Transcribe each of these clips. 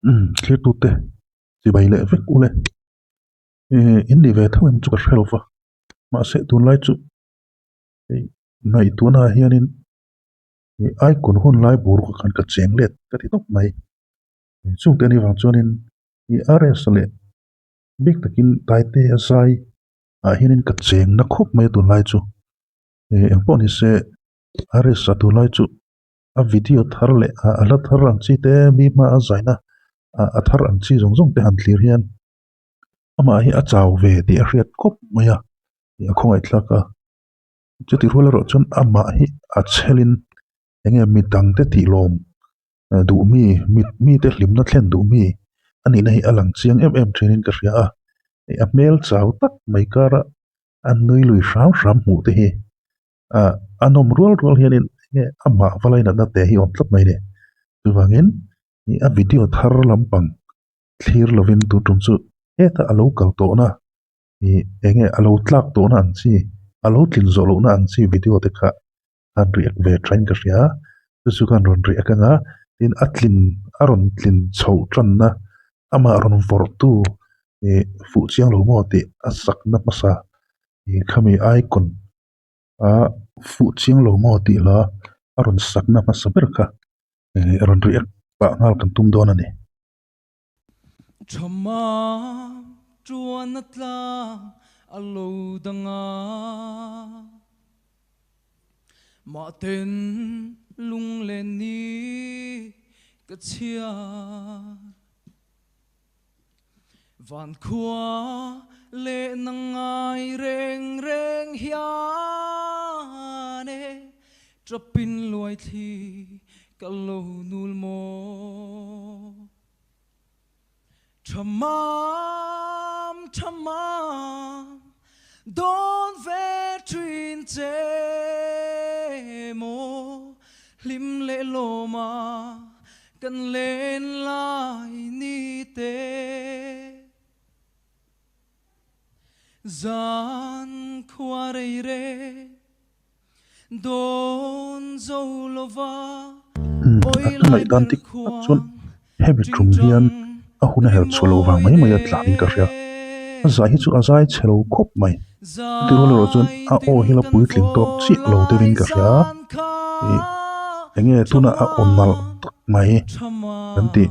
Umm thlir tute chibai leh vek ule eh in ni ve tho em chu ka hre lo va mahse tunlai chu hei ngaihtuahna ah hianin ih icon hun lai boruak ah khan ka cheng let ka ti tawp mai chungte anih vang chuanin ih RS leh bik takin Taite a zai ah hianin ka cheng na khawp mai a tunlai chu eh engpawh ni se RS a tunlai chu a video thar leh a hla thar ang chi te mi hma a zaina ah a thar ang chi zawng zawng te han thlir hian amah hi a chau ve tih a hriat khawp mai a a khawngaih thlak a chuti rual erawh chuan amah hi a chhelin eng nge mi dang te tih lawm duh mi mite hlimna thlen duh mi a nihna hi a lang chiang em em thinin ka hria a a hmel chau tak mai kara a nui lui hram hram hmuh te hi ah a nawm rual rual hianin enge amah va lainatna te hi a awm tlat mai a ni chuvangin ih a video thar lampang thlir lovin tun tum chu hetah a lo kal tawhna ih enge a lo tlak tawhna ang chi a lo tlin zawh lohna ang chi video te kha an react ve thain ka hria chu chu khan rawn react anga tin a tlin a rawn tlin chhoh tanna amah rawn vawrh tu ih fuh chiang lo maw tih a sakna hmasa ih khami icon a fuh chiang lo maw tih hla a rawn sakna hmasa ber kha ih rawn react pah nghal kan tum dawn a ni. Thama tuan a tlang a lo dang a, mahten lunglen ni ka chhiar. Van khua leh na ngai reng reng hian e, Ṭapin luai thli ka lo nul maw? Ṭha mam, ṭha mam, dawn ve ṭhin che maw? Hlim leh lawma kan len lai ni te. Zan khua rei rei dawn zo lova A ka ngaihdan dik tak chuan hemi tum hian a hun a her chhuah loh vang mai mai a tlan in ka hria a zai hi chu a zai chhe lo khawp mai chutih rual erawh chuan a aw hi la puitling tawk chiah lo deuh in ka hria ih eng nge tuna a aw nalh tak mai kan tih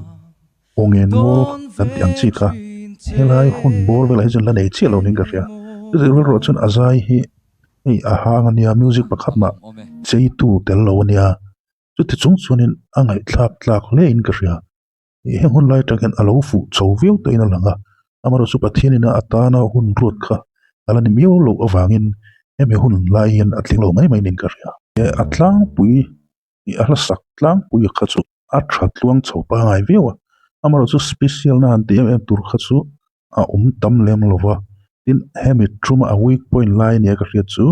aw ngen mawl kan tih ang chi kha helai hun bawr velah hi chuan la nei chiah lo niin ka hria chutih rual erawh chuan a zai hi hei a hang ania music pakhat mah cheitu tel lo ania chuti chung chuanin a ngaihthlak tlak hle in ka hria ih heng hun lai atang hian a lo fuh chho viau tawhin a lang a amaherawhchu Pathianin a atana hun ruat kha a la ni miau loh avangin hemi hun lai hian a tling lo mai mai niin ka hria. A tlangpui ih a hlasak tlangpui kha chu a tha tluang chho pangai viau a amaherawhchu special na han tih em em tur kha chu a awm tam lem lo va tin hemi thuma a weak point lai nia ka hriat chu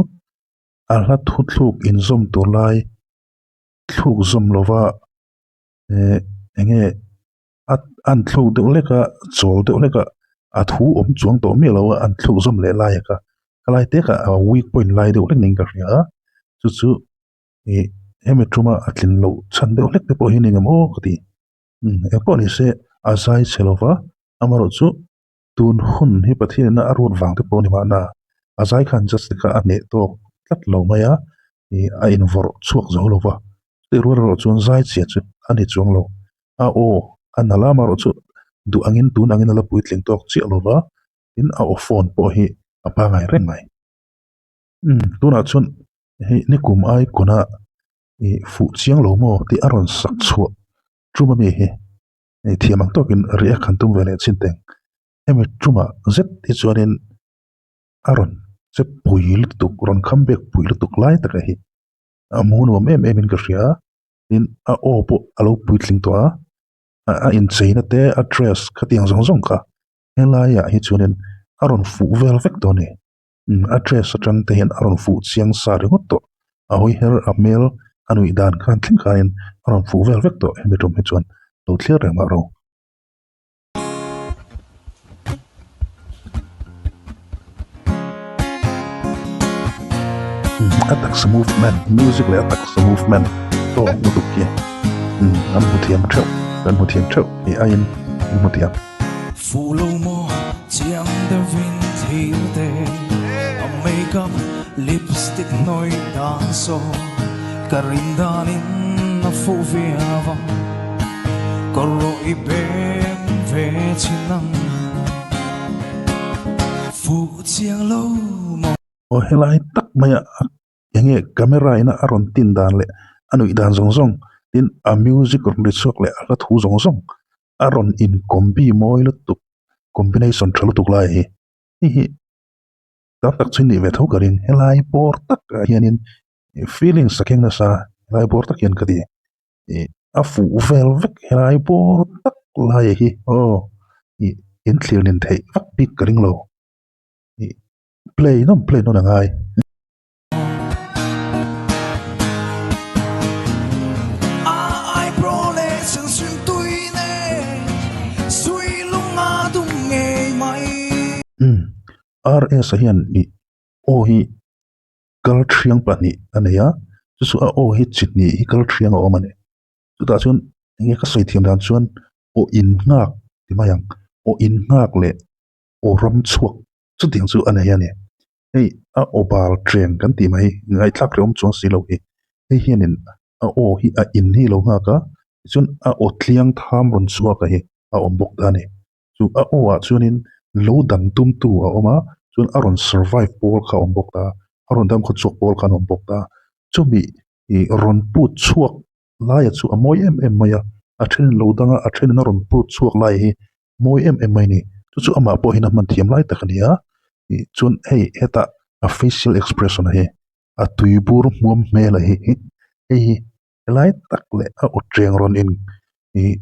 a hla thuthluk inzawm tur lai thluk zawm lo va eh eng nge a an thluk deuh hlek a chawl deuh hlek a a thu awm chuang tawh miah lo a an thluk zawm leh lai a kha khalai te kha a weak point lai deuh hlek niin ka hria a chu chu ih hemi tuma a tlin loh chhan deuh hlek te pawh hi a ni ngem aw ka ti umm engpawh ni se a zai chhe lo va amaherawhchu tun hun hi Pathian ina a ruat vang te pawh a ni mahna a zai khan just te kha a hneh tawk tlat lo mai a ih a invawrh chhuak zo lo va chutih rual erawh chuan zai chhia chu a ni chuang lo a aw a na lam erawh chu duh angin tun angin a la puitling tawk chiah lo va tin a aw phone pawh hi a pangai reng mai umm tunah chuan hei nikum icon a ih fuh chiang lo maw tih a rawn sak chhuah tum ami hi hei thiam ang tawkin react han tum ve leh chin teng hemi tumah zet hi chuanin a rawn che pui lutuk rawn kham bek pui lutuk lai taka hi a hmuh nuam em em in ka hria tin a aw pawh a lo puitling tawh a a incheina te a dress khatiang zawng zawng kha helaiah hi chuanin a rawn fuh vel vek tawh a ni. A dress atang te hian a rawn fuh chiang sa ringawt tawh a hawi her a hmel a nuih dan khan thleng khanin a rawn fuh vel vek tawh hemi tum hi chuan lo thlir reng mah ro. A taksa movement music leh a taksa movement tawk lutuk hi an hmu thiam theuh kan hmu thiam theuh tih aiin. in hmu thiam. Fuh lo maw chiang deuhin thlir te a makeup lipstick hnawih dan saw ka rin danin a fuh viau ang ka rawh i beng ve chin ang fuh chiang lo maw. Aw helai tak maia a enge camera ina a rawn tin dan leh a nuih dan zawng zawng tin a music rawn ri chhuak leh a hla thu zawng zawng a rawn in combi mawi lutuk combination tha lutuk lai hi hei hi tam tak chu nih ve tho ka ring helai bawr tak ah hianin feelings a keng nasa helai bawr tak hian ka ti ih a fuh vel vek helai bawr tak lai hi aw ih in thlir nin theih vak bik ka ring lo ih play nawm play nawn a ngai. Umm RS a hian ih aw hi kal thiang pahnih a nei a chu chu a aw hi chi hnih hi kal thiang a awm a ni chutah chuan enge ka sawi thiam dan chuan aw in nghak ti mai ang aw in nghak leh aw ram chhuak chutiang chu a nei a ni. Hei a aw bal chen kan tih mai ngaihthlak hrehawm chuang si lo hi hei hianin a aw hi a in hi a lo nghak a tichuan a aw tliang tham rawn chhuak a hi a awm bawk ta a ni chu a aw ah chuanin lo dam tum tu a awm a chuan a rawn survive pawl kha a awm bawk ta a rawn dam khaw chhuak pawl khan a awm bawk ta chumi ih rawn put chhuak laia chu a mawi em em mai a a thenin lo dang a a thenin a rawn put chhuak lai hi mawi em em mai a ni chu chu amah pawh hian a hman thiam lai tak a ni a ih chuan hei hetah a facial expression hi a tui bur hmuam hmel a hi hei hi helai tak leh a aw cheng rawn in ih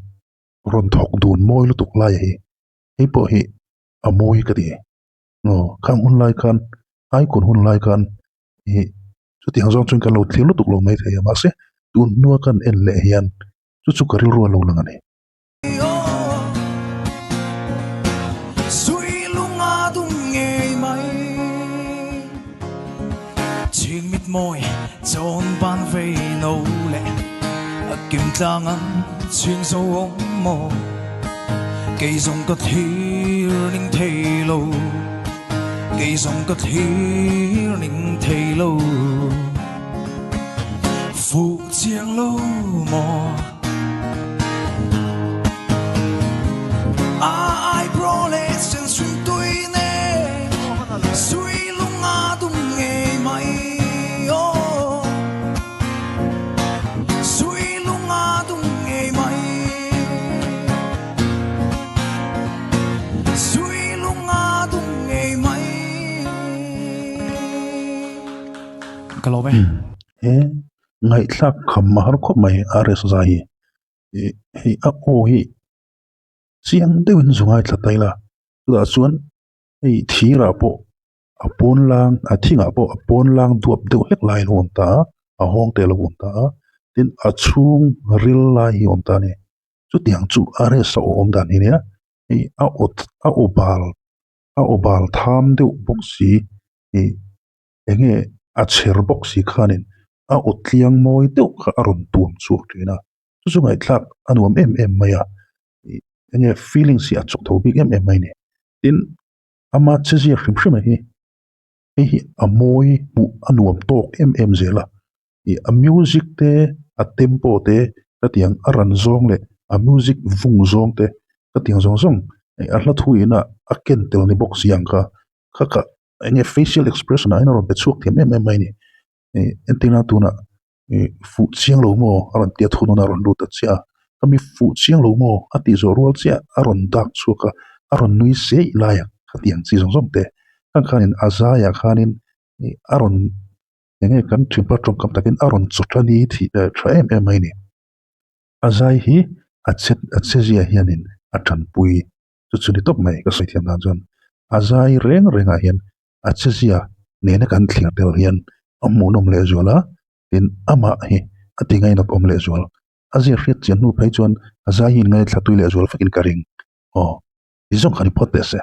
rawn thawk dun mawi lutuk lai hi hei pawh hi a mawi ka ti aw khang hun lai khan icon hun lai khan ih chutiang zawng chuan kan lo thlir lutuk lo maithei a mahse tun hnua kan en leh hian chu chu ka rilru a lo lang a ni. Chiang lo maw A eyebrow leh sen sui tui nen Sui lung a dum ngei mai aw Sui lung a dum ngei mai Sui lung a dum ngei mai Ka lawm e. He ngaihthlak kham a har khawp mai RS zai hi ih hei a aw hi chiang deuhin zu ngaithla ta ila chutah chuan hei thirah pawh a pawn lang a thingah pawh a pawn lang duap deuh hlek lai a lo awm ta a a hawng te a lo awm ta a tin a chhung ril lai hi a awm ta a ni chutiang chu RS a awm dan hi nia hei a aw a aw bal a aw bal tham deuh bawk si ih. Eng nge a chher bawk si khanin a aw tliang mawi deuh kha a rawn tuam chhuak thin a, chu chu ngaihthlak a nuam em em mai a, ih eng nge feelings hi a chawk tho bik em em mai a ni. Tin, ama chezia hrim hrim a hi hei hi a mawi hmuh a nuam tawk em em zel a, ih a music te a tempo te ka tiang a ran zawng leh a music vung zawng te ka tiang zawng zawng a hla thu ina a ken tel ni bawk si ang kha kha ka eng nge facial expression ah hian a rawn pe chhuak thiam em em mai a ni ih entirna tunah ih fuh chiang lo maw a rawn tia thunun a rawn lut ta chiah a khami fuh chiang lo maw a tih zawh rual chiah a rawn dak chhuak a a rawn nui seih lai a khatiang chi zawng zawng te khang khanin a zaiah khanin ih a rawn eng nge kan thianpa tawngkam takin a rawn chaw tha ni thih tha em em mai a ni a zai hi a che a che zia hianin a tanpui. Chu chu ni tawp mai ka sawi thiam dan chuan a zai reng rengah hian a chezia nena kan thlir tel hian a hmuhnawm leh zual a tin amah hi a ti ngainat awm leh zual a zia hriat chian hnu phei chuan a zai hi in ngaithla tui leh zual vekin ka ring aw ti zawng kha ni phawt teh se.